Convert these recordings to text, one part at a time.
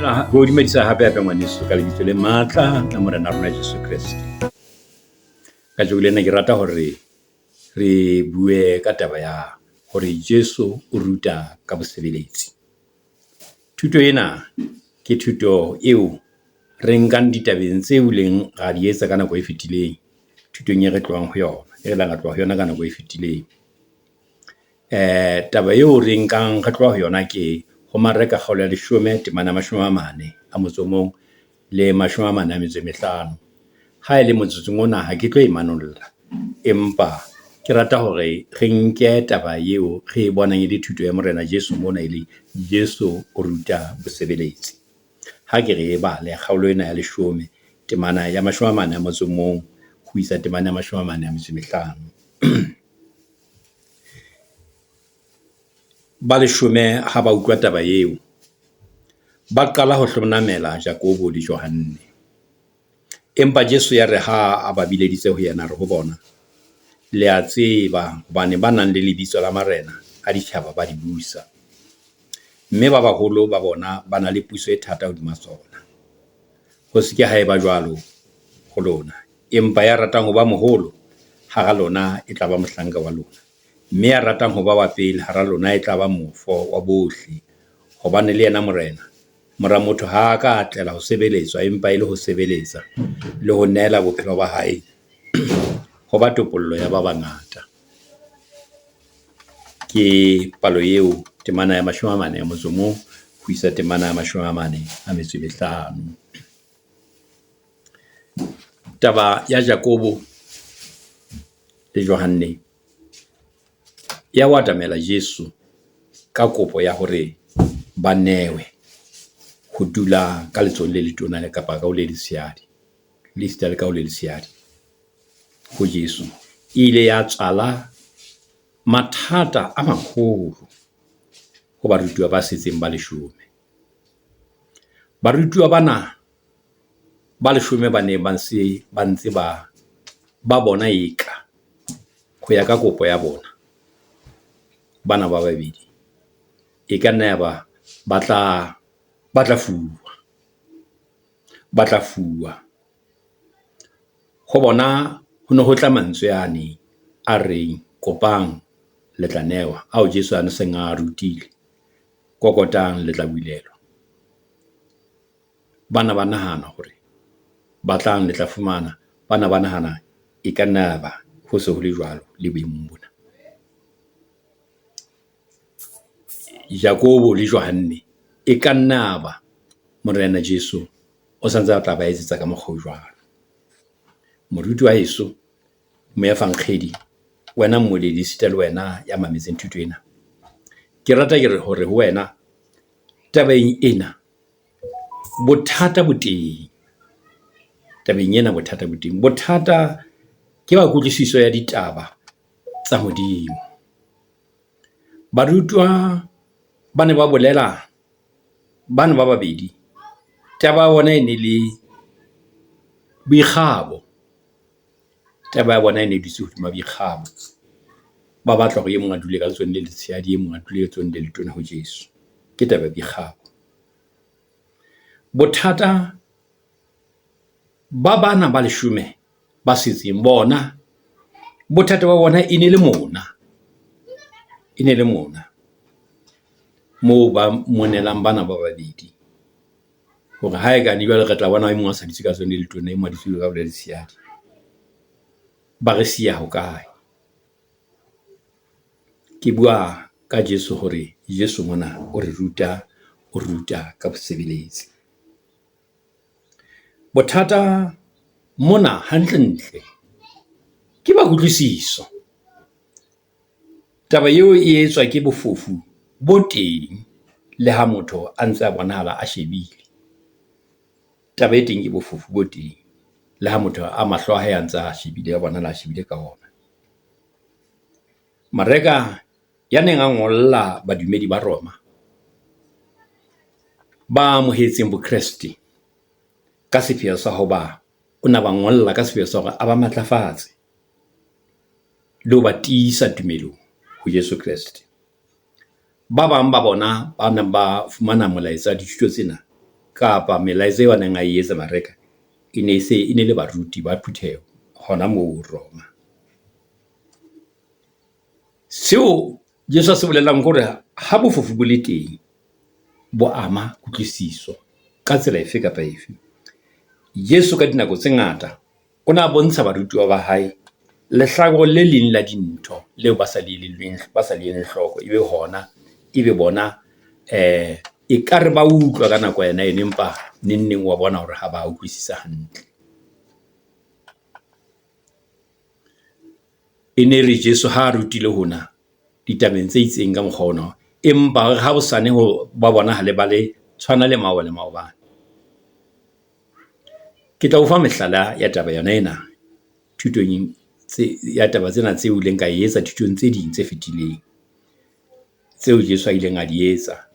Ke o dumedisa hape hape ngwaneso ka lebitso le matla la Morena rona Jesu Kreste. Kajeko lena ke rata hore re bue ka taba ya hore Jesu o ruta ka bosebeletsi. Thuto ena ke thuto eo re nkang ditabeng tseo leng ra di etsa ka nako e fetileng, thutong e re tlohang ho yona, e re ileng ra tloha ho yona ka nako e fetileng. Taba eo re nkang re tloha ho yona ke ho Mareka kgaolo ya leshome temana ya mashome a mane a motso o mong le mashome a mane a metso e mehlano. Ha e le motsotsong ona ha ke tlo e manolla, empa ke rata hore re nke taba eo re e bonang e le thuto ya Morena Jesu mona e le Jesu o ruta bosebeletsi. Ha ke re e bale kgaolo ena ya leshome temana ya mashome a mane a motso o mong ho isa temana ya mashome a mane a metso e mehlano. Ba leshome ha ba utlwa taba eo, ba qala ho hlonamela Jakobo le Johanne. Empa Jesu ya re ha a ba bileditse ho yena, a re ho bona, le a tseba hobane ba nang le lebitso la marena a ditjhaba ba di busa, mme ba baholo ba bona ba na le puso e thata hodima tsona. Ho se ke ha eba jwalo ho lona, empa ya ratang ho ba moholo hara lona e tla ba mohlanka wa lona, mme ya ratang ho ba wa pele hara lona e tla ba mofo wa bohle. Hobane le yena Morena, Mora motho ha a ka a tlela ho sebeletswa, empa e le ho sebeletsa le ho neela bophelo ba hae ho ba topollo ya ba bangata. Ke palo eo temana ya mashome a mane a motso o mong ho isa temana ya mashome a mane a metso e mehlano. Taba ya Jakobo le Johanne ya ho atamela Jesu ka kopo ya hore ba newe ho dula ka letsohong le letona le kapa ka ho le letshehadi, le esita le ka ho le letshehadi ho Jesu. E ile ya tswala mathata a maholo ho barutuwa ba setseng ba leshome. Barutuwa bana ba leshome ba ne ba se ba ntse ba ba bona eka ho ya ka kopo ya bona, bana ba babedi e ka nna ya ba ba tla ba tla fuwa, ba tla fuwa. Ho bona ho no ho tla mantswe ane a reng, kopang le tla newa, ao Jesu a seng a rutile. Kokotang le tla bulelwa. Bana ba nahana hore batlang le tla fumana. Bana ba nahana e ka nna ya ba ho se ho le jwalo le boemong bona. Jakobo le Johanne e ka nna ya ba Morena Jesu o santse a tla ba etsetsa ka mokgwa o jwalo. Moruti wa heso, moefankgedi, wena mmoledi esita le wena ya mametseng thuto ena. Ke rata ke re hore ho wena tabeng ena bothata bo teng. Tabeng ena bothata bo teng. Bothata ke ba kutlwisiso ya ditaba tsa Modimo. Barutwa ba ne ba bolela bana ba babedi, taba ya bona e ne le boikgabo. Taba ya bona e ne dutse hodima boikgabo. Ba batla hore e mong a dule ka letsohong le letshehadi, e mong a dule letsohong le letona ho Jesu. Ke taba ya boikgabo. Bothata ba bana ba leshome ba setseng bona, bothata ba bona e ne le mona, e ne le mona moo ba monelang bana ba babedi. Hore haekane jwale re tla bona e mong a sa dutse ka letsohong le letona, e mong a dutse ka ho le letshehadi. Ba re siya hokae? Ke bua ka Jesu hore Jesu mona o re ruta, o ruta ka bosebeletsi. Bothata mona hantlentle ke ba kutlwisiso. Taba eo e etswa ke bofofu bo teng le ha motho a ntse a bonahala a shebile. Taba e teng ke bofofu bo teng le ha motho a mahlo a hae a ntse a shebile, a bonahala a shebile ka ona. Mareka ya neng a ngolla badumedi ba Roma, ba amohetseng Bokreste ka sepheo sa hoba o na ba ngolla ka sepheo sa hore a ba matlafatse le ho ba tiisa tumelong ho Jesu Kreste. Ba bang ba bona ba neng ba fumana molaetsa dithuto tsena. kapa melaetsa eo a neng a e etsa Mareka e ne se e ne le baruti ba phutheho hona moo Roma. Seo Jesu a se bolelang ke hore ha bofofu bo le teng, bo ama kutlwisiso ka tsela efe kapa efe. Jesu ka dinako tse ngata o na bontsha barutuwa ba hae lehlakore le leng la dintho leo ba sa le elellweng, ba sa le eleng hloko. Ebe hona ebe bona ekare ba utlwa ka nako yona eno, empa neng neng wa bona hore ha ba utlwisisa hantle. E ne re Jesu ha a rutile hona ditabeng tse itseng ka mokgwa ona, empa ha hosane ho ba bonahala ba le tshwana le maoba le maobane. Ke tla o fa mehlala ya taba yona ena thutong tse ya taba tsena tseo ileng ka etsa thutong tse ding tse fetileng. Tseo Jesu a ileng a di etsa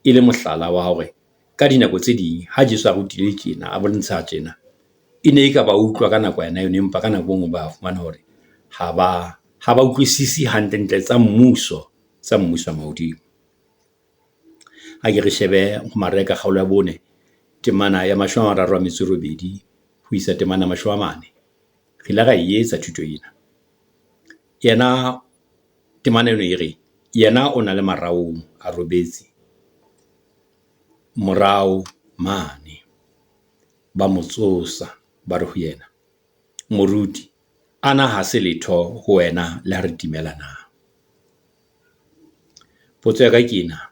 e le mohlala wa hore ka dinako tse ding ha Jesu a rutile tjena, a bontsha tjena, e ne e ka ba utlwa ka nako yona eno, empa ka nako e nngwe ba fumana hore ha ba utlwisisi hantlentle tsa mmuso, tsa mmuso wa mahodimo. Ha ke re shebe ho Mareka kgaolo ya 4, temana ya 38 ho isa temana ya 40. Re ile ra e etsa thuto ena. Yena temana eno e re, yena o na le maraong a robetse morao mane. Ba mo tsosa, ba re ho yena, moruti, ana ha se letho ho wena le ha re timela na? Potso ya ka ke ena,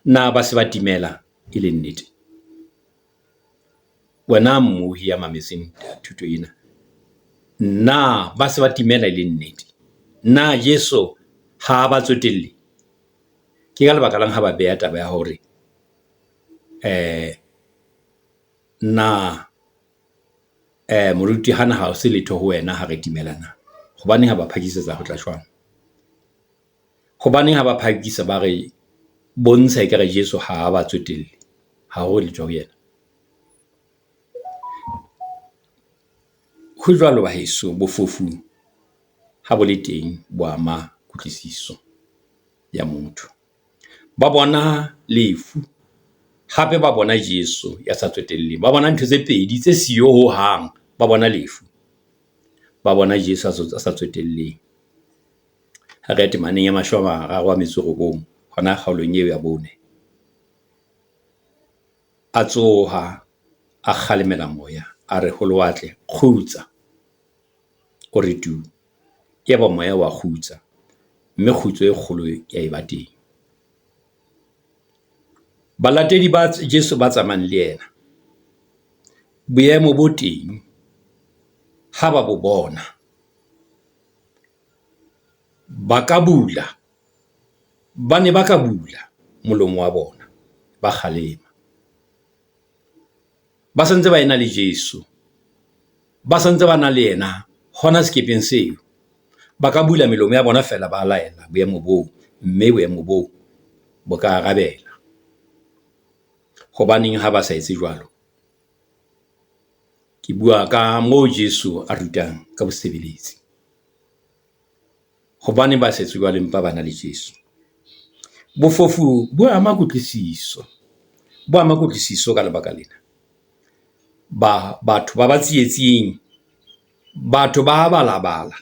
na ba se ba timela e le nnete? Wena mmohi ya mametseng thuto ena, na ba se ba timela e le nnete? Na Jesu ha ba tsotelle? Ke ka lebaka lang ha ba beha taba ya hore na moruti hana ha se letho ho wena ha re timela na? Hobaneng ha ba phakisetsa ho tla jwang? Hobaneng ha ba phakisa ba re bontsha ekare Jesu ha a ba tsotelle, ha ho letho ho yena? Ho jwalo baheso, bofofu ha bo le teng bo ama kutlwisiso ya motho. Ba bona lefu hape ba bona Jesu ya sa tsotelleng. Ba bona ntho tse pedi tse siyo hohang. Ba bona lefu, ba bona Jesu a sa tsotelleng. Ha re ya temaneng ya 39 hona kgaolong eo ya 4. A tsoha, a kgalemela moya, a re ho lewatle, kgutsa, o re tu. Yaba moya wa kgutsa, mme kgutso e kgolo ya eba teng. Balatedi ba Jesu ba tsamayang le yena, boemo bo teng ha ba bo bona, ba ka bula, ba ne ba ka bula molomo wa bona, ba kgalema. Ba santse ba ena le Jesu, ba santse ba na le yena hona sekepeng seo. Ba ka bula melomo ya bona feela, ba laela boemo boo, mme boemo boo bo ka arabela. Hobaneng ha ba sa etse jwalo? Ke bua ka moo Jesu a rutang ka bosebeletsi. Hobaneng ba sa etse jwalo empa ba na le Jesu? Bofofu bo ama kutlwisiso, bo ama kutlwisiso ka lebaka lena. Ba batho ba ba tsietsing, batho ba balabala,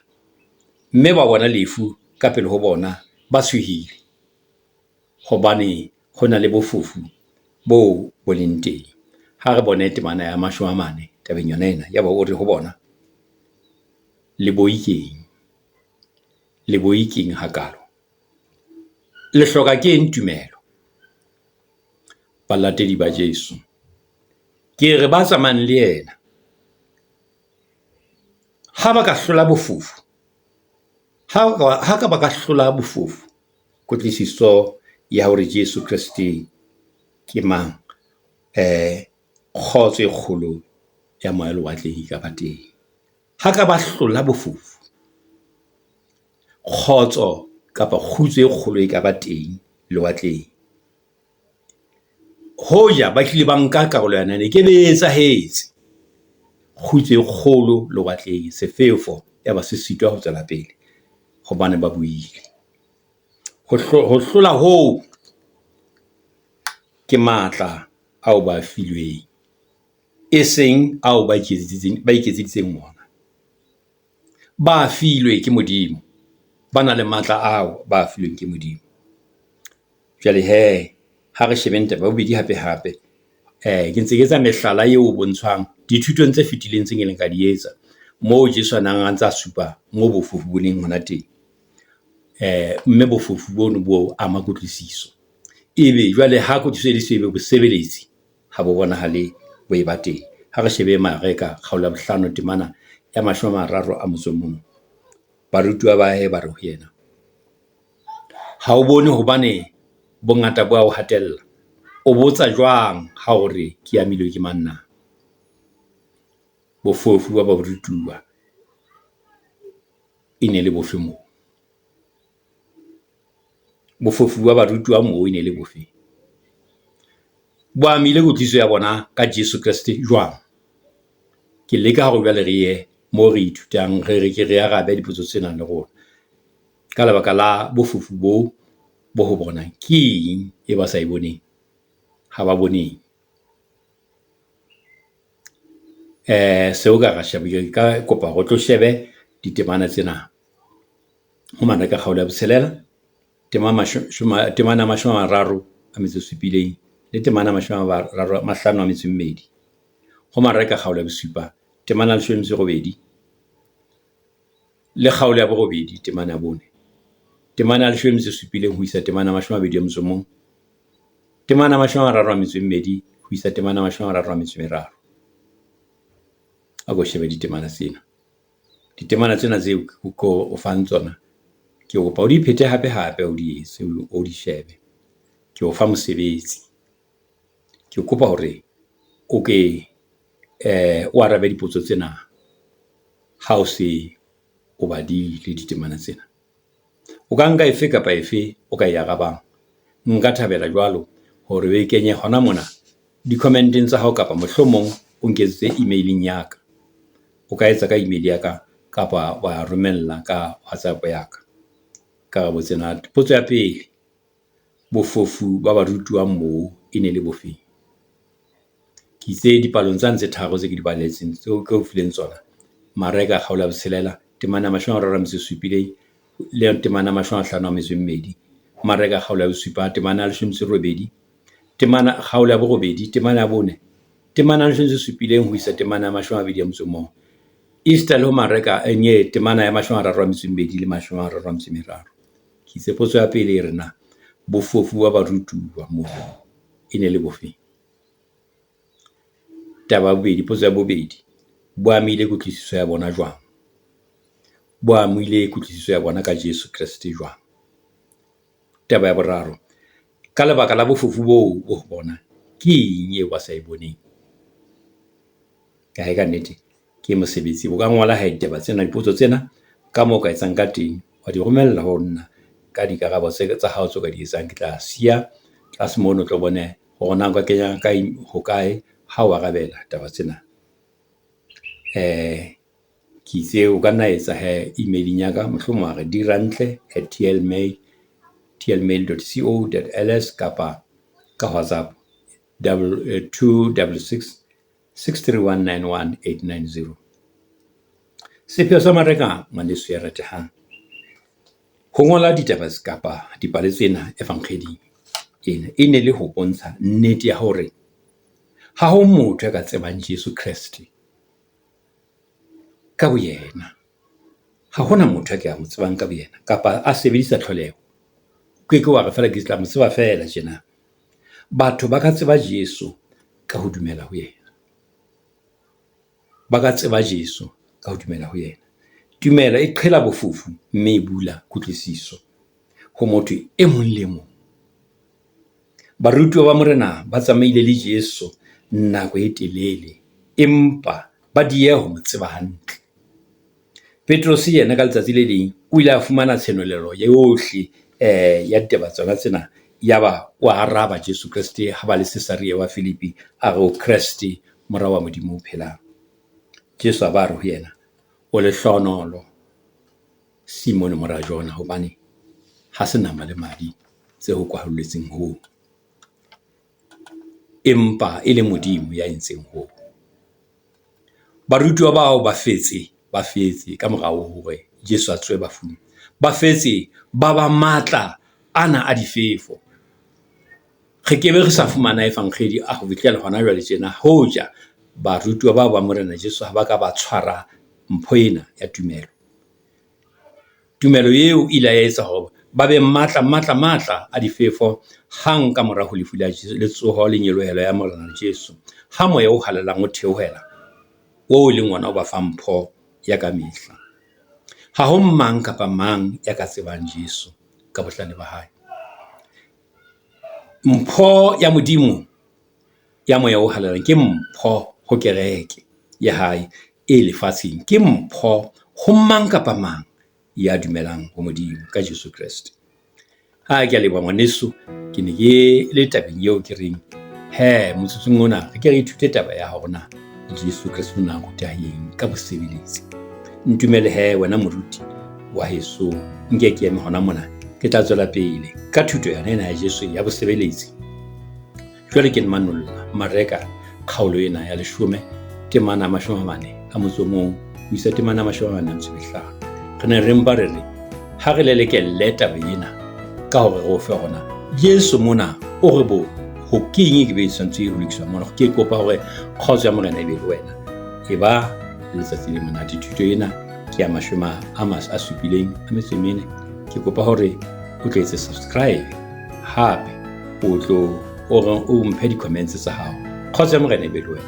mme ba bona lefu ka pele ho bona, ba tshohile hobane ho na le bofofu bo bo leng teng. Ha re bone temana ya 40 tabeng yona ena. Yaba o re ho bona, le boi keng? Le boi keng hakalo? Le hloka keng tumelo? Balatedi ba Jesu. Ke re ba tsamayang le yena, ha ba ka hlola bofofu, ha ka ba ka hlola bofofu, kutlwisiso ya hore Jesu Kreste ke mang, kgotso e kgolo ya moya lewatleng e ka ba teng. Ha ka ba hlola bofofu, kgotso kapa kgutso e kgolo e ka ba teng lewatleng. Hoja ba hlile ba nka karolo ya nane, ke be e etsahetse. Kgutso e kgolo lewatleng, sefefo ya ba se sitwa ho tswela pele hobane ba buile. Ho hlola hoo Ke matla ao ba a filweng, e seng ao ba ba iketseditseng ona. Ba a filwe ke Modimo, ba na le matla ao ba a filweng ke Modimo. Jwale hee ha re shebeng taba ya bobedi hape hape. Ke ntse ke etsa mehlala eo bontshwang dithutong tse fetileng tse kileng ka di etsa, moo Jesu a nang a ntsa supa moo bofofu bo leng hona teng. Mme bofofu bono bo ama kutlwisiso. Ebe jwale ha kutlwisiso e le siyo, ebe bosebeletsi ha bo bonahale bo e ba teng. Ha re shebe Mareka kgaolo ya bohlano temana ya 31. Barutuwa ba hae ba re ho yena, ha o bone hobane bongata bo a o hatella? O botsa jwang ha o re, ke amilwe ke mang na? Bofofu ba barutuwa e ne le bofe moo? Bofofu ba barutuwa moo e ne le bofe? Bo amile kutlwisiso ya bona ka Jesu Kreste jwang? Ke leka hore jwale re ye moo re ithutang, re re ke re arabe dipotso tsena le rona. Ka lebaka la bofofu boo bo ho bona, ke eng e ba sa e boneng? Ha ba bone eng? Seo ka ra sheba ka kopa hore o tlo shebe ditemana tsena. Ho Mareka kgaolo ya botshelela, temana ya 37 le temana ya 52. Ho Mareka kgaolo ya bosupa, temana ya 18 le kgaolo ya borobedi temana ya bone. Temana ya 17 ho isa temana ya 21. Temana ya 32 ho isa temana ya 33. A ko shebe ditemana tsena. Ditemana tsena tseo ke o fang tsona, ke kopa o di phete hape hape, o di etse, o di shebe. Ke o fa mosebetsi. Ke kopa hore o ke o arabe dipotso tsena ha o se o badile ditemana tsena. O ka nka efe kapa efe o ka e arabang. Nka thabela jwalo hore o e kenye hona mona di-comment-eng tsa hao kapa mohlomong o nketsetse email-ing ya ka. O ka etsa ka email ya ka kapa wa romella ka WhatsApp ya ka. Karabo tsena. Potso ya pele, bofofu ba barutuwa moo e ne le bofeng? Ke itse dipalong tsane tse tharo tse ke di baletseng tseo ke o fileng tsona. Mareka kgaolo ya botshelela temana ya 37 le temana ya 52. Mareka kgaolo ya bosupa temana ya 18, temana kgaolo ya borobedi temana ya bone, temana ya 17 ho isa temana ya 21. Esita le ho Mareka temana ya 32 le 33. Ke itse potso ya pele e re na bofofu ba barutuwa moo e ne le bofeng? Taba ya bobedi, potso ya bobedi, bo amile kutlwisiso ya bona jwang? Bo amile kutlwisiso ya bona ka Jesu Kreste jwang? Taba ya boraro, ka lebaka la bofofu boo bo ho bona, ke eng eo ba sa e boneng? Ka kannete ke mosebetsi. O ka ngola hee ditaba tsena, dipotso tsena ka moo o ka etsang ka teng, wa di romella ho nna ka dikarabo tsa hao tseo ka di etsang. Ke tla siya tlase mono o tlo bone hore na nka kenya kae hokae ha o arabela taba tsena. Ke itse o ka nna etsa hee email-ing ya ka, mohlomong wa re dirantle at tlmail, tlmail dot co dot ls kapa ka WhatsApp double 2 double 6 6 3 1 9 1 8 9 0. Sepheo sa Mareka ngwaneso ya ratehang, ho ngola ditaba kapa dipale tsena evangeling ena e ne le ho bontsha nnete ya hore ha ho motho ya ka tsebang Jesu Kreste ka boyena. Ha hona motho a ka mo tsebang ka boyena kapa a sebedisa tlholeho. O ke ke wa re feela ke tla mo tseba feela tjena. Batho ba ka tseba Jesu ka ho dumela ho yena. Ba ka tseba Jesu ka ho dumela ho yena. Tumelo e qhela bofofu mme e bula kutlwisiso ho motho e mong le e mong. Barutuwa ba Morena ba tsamaile le Jesu nako e telele, empa ba dieha ho mo tseba hantle. Petrose yena ka letsatsi le leng o ile a fumana tshenolelo yohle ya ditaba tsona tsena, yaba o araba Jesu Kreste ha ba le Cesarea wa Filipi, a re o Kreste mora wa Modimo o phelang. Jesu a ba re ho yena, o lehlohonolo Simone mora Jona, hobane ha se nama le madi tse ho kwaholletseng hoo. Empa e le Modimo ya entseng hoo. Barutuwa bao ba fetse, ba fetse ka morao hore Jesu a tsohe bafung. Ba fetse ba ba matla ana a difefo. Re kebe re sa fumana efankgedi a ho fihlela hona jwale tjena hoja barutuwa bao ba Morena Jesu ha ba ka ba tshwara mpho ena ya tumelo. Tumelo eo e ile ya etsa hore ba be matla, matla, matla a difefo hang ka mora ho lefu la le tsoho le nyolohelo ya Morena Jesu. Ha Moya o Halalelang o theohela, oo e leng ona o ba fang mpho ya kamehla. Ha ho mang kapa mang ya ka tsebang Jesu ka bohlale ba hae. Mpho ya Modimo ya Moya o Halalelang ke mpho ho kereke ya hae e lefatsheng. Ke mpho ho mang kapa mang ya dumelang ho Modimo ka Jesu Kreste. Ha ke a leboha ngwaneso, ke ne ke le tabeng eo ke reng he motsotsong ona re ke re ithute taba ya hore na Jesu Kreste o na ruta eng ka bosebeletsi. Ntumele he wena moruti wa heso, nke ke eme hona mona, ke tla tswela pele ka thuto yona ena ya Jesu ya bosebeletsi. Jwale ke manolla Mareka kgaolo ena ya 10 temana 48 ho isa temana 45. Re ne re mpa re re ha re lelekelle taba ena ka hore re o fe hona Jesu mona o re bo ho keng e ke be e tshwanetse ho lokiswa mona. Ke kopa hore kgotso ya Morena e be le wena. E ba letsatsi le monate. Thuto ena ke ya 74. Ke kopa hore o tlo etse subscribe, hape o tlo o mphe di-comments tsa hao. Kgotso ya Morena e be le wena.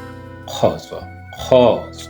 Kgotso, kgotso.